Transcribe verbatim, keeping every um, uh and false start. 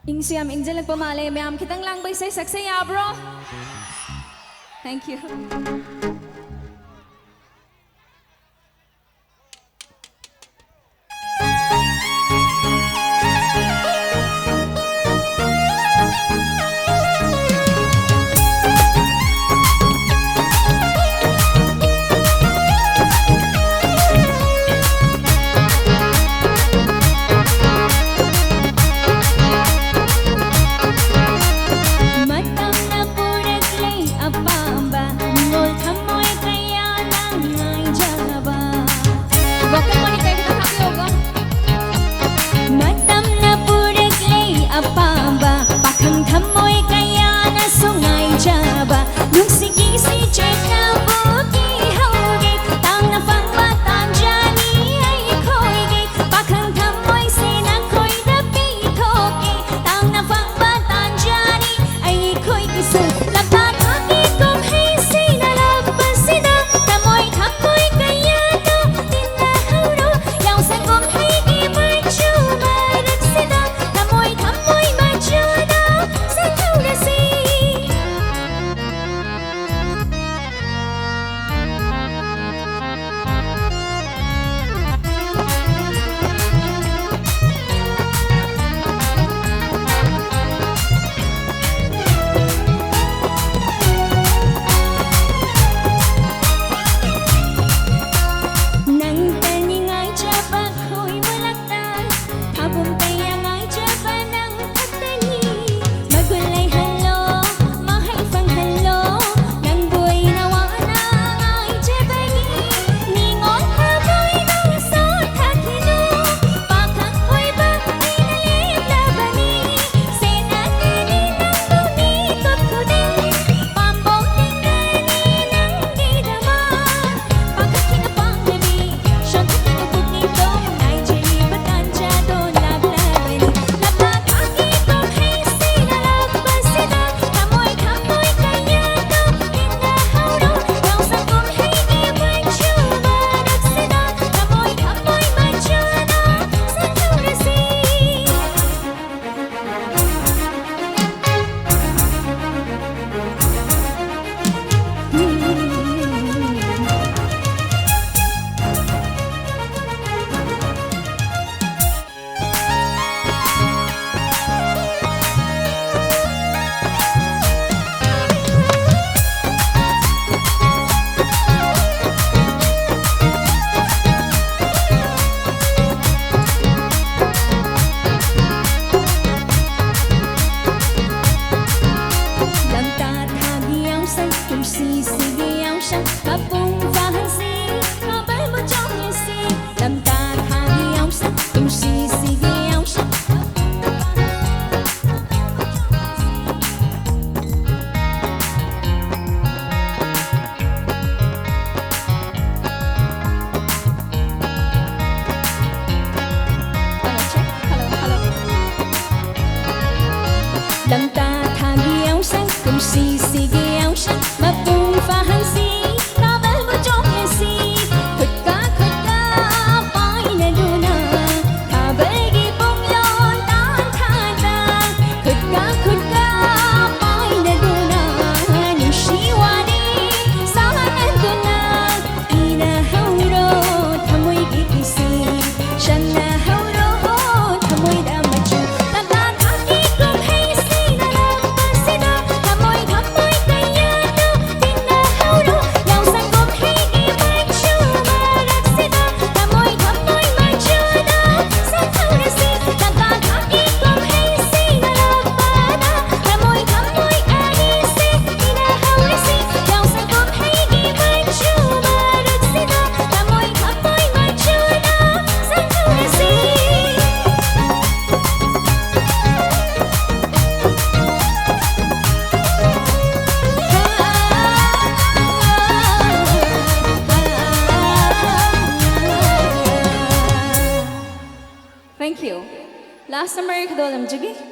ꯏꯪꯁꯨ ꯌꯥꯝ ꯏꯪꯖꯜꯂꯛꯄ ꯃꯥꯜꯂꯦ꯫ ꯃꯌꯥꯝ ꯈꯤꯇꯪ ꯂꯥꯡꯕ ꯏꯁꯩ ꯁꯛꯁꯦ, ꯌꯥꯕ꯭ꯔꯣ? Thank you. ꯃꯇꯝꯅ ꯄꯨꯔꯛꯂꯦ ꯑꯄꯥꯝꯕ, ꯅꯤꯡꯉꯣꯜ ꯊꯃꯣꯏ ꯇꯝꯇꯥ ꯊꯥꯒꯤ ꯌꯥꯎꯁꯪ, ꯀꯨꯝꯁꯤꯁꯤꯒꯤ ꯌꯥꯎꯁꯪ ꯃꯄꯨꯡ ꯐꯥꯍꯟꯁꯤ, ꯀꯥꯕꯜꯕꯨ ꯆꯣꯡꯍꯟꯁꯤ꯫ ꯈꯨꯠꯀ ꯈꯨꯠꯀ ꯄꯥꯏꯅꯗꯨꯅ, ꯀꯥꯕꯜꯒꯤ ꯄꯨꯡꯂꯣꯟ ꯇꯥꯟꯊꯥꯗ꯫ ꯈꯨꯠꯀ ꯈꯨꯠꯀ ꯄꯥꯏꯅꯗꯨꯅ, ꯅꯨꯡꯁꯤ ꯋꯥꯔꯤ ꯁꯥꯍꯟꯗꯨꯅ, ꯏꯅꯍꯧꯔꯣ ꯊꯃꯣꯏꯒꯤ ꯀꯤꯁꯤ, ꯁꯝꯅꯍꯧꯔꯣ ꯊꯃꯣꯏꯗ ꯃꯆꯨ꯫ ꯇꯝꯇꯥ ꯊꯥꯒꯤ ꯀꯨꯝꯍꯩꯁꯤꯗ ꯂꯥꯛꯄꯁꯤꯗ, ꯊꯃꯣꯏ ꯊꯃꯣꯏ ꯀꯌꯥꯗ ꯇꯤꯟꯅꯍꯧꯔꯣ꯫ ꯌꯥꯎꯁꯪ ꯀꯨꯝꯍꯩꯒꯤ ꯃꯆꯨ ꯃꯔꯛꯁꯤꯗ, ꯊꯃꯣꯏ ꯊꯃꯣꯏ ꯃꯆꯨꯗ ꯁꯥꯊꯧꯔꯁꯤ꯫ ꯇꯝꯇꯥ ꯊꯥꯒꯤ ꯀꯨꯝꯍꯩꯁꯤꯗ ꯂꯥꯛꯄꯗ, ꯊꯃꯣꯏ ꯊꯃꯣꯏ ꯑꯅꯤꯁꯤ ꯇꯤꯟꯅꯍꯧꯔꯁꯤ꯫ ꯌꯥꯎꯁꯪ ꯀꯨꯝꯍꯩꯒꯤ ꯃꯆꯨ ꯃꯔꯛꯁꯤꯗ, ꯊꯃꯣꯏ ꯊꯃꯣꯏ ꯃꯆꯨꯗ ꯁꯥꯊꯧꯔꯁꯤ꯫ Thank you. Last number ꯈꯨꯗꯣꯜ ꯂꯝꯖꯒꯦ꯫